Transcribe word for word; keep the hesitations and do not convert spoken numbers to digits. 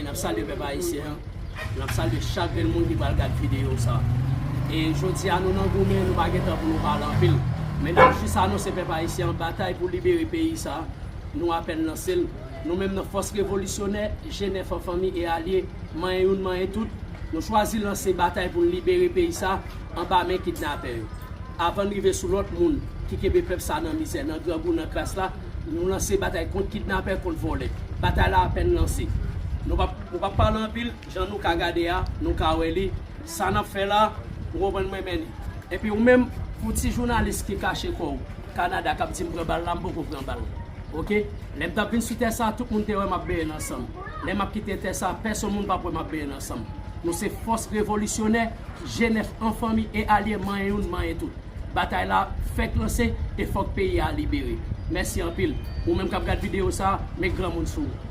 N ap salye pèp ayisyen an. N ap salye chak grenn moun ki pral gad videyo sa. E jodi a nou nan goumen, nou pa gen tan pou nou pale anpil. Men n ap jis anonse pèp ayisyen an batay pou libere peyi sa. Nou apèn lanse l. Nou menm nan Fòs Revolisyonè, G nèf an fanmi e alye, manyen youn, manyen tout, nou chwazi lanse batay pou n libere peyi sa anba men kidnapè yo. Avan n rive sou lòt moun ki kenbe pèp sa nan mizè, nan grangou, nan kras la, nou lanse batay kont kidnapè, kont vòlè. Batay la apèn lanse. Nou p ap, nou p ap pale anpil, jan nou ka gade a, nou ka wè li. Sa n ap fè la, ou konprann, mwen mennen. Epi ou menm, pou ti jounalis ki kache kò w Kanada k ap di m pran bal la, m poko pran bal. Oke? Lè m t ap vin sou tè sa, tout moun te wè m ap benyen ansanm. Lè m ap kite tè sa, pèsonn moun p ap wè m ap benyen ansanm. Nou se Fòs Revolisyonè, G nèf an fanmi e alye, manyen youn, manyen tout. Batay la fèk lanse e fòk peyi a libere. Mèsi anpil. Ou menm k ap gad videyo sa, met granmoun sou ou.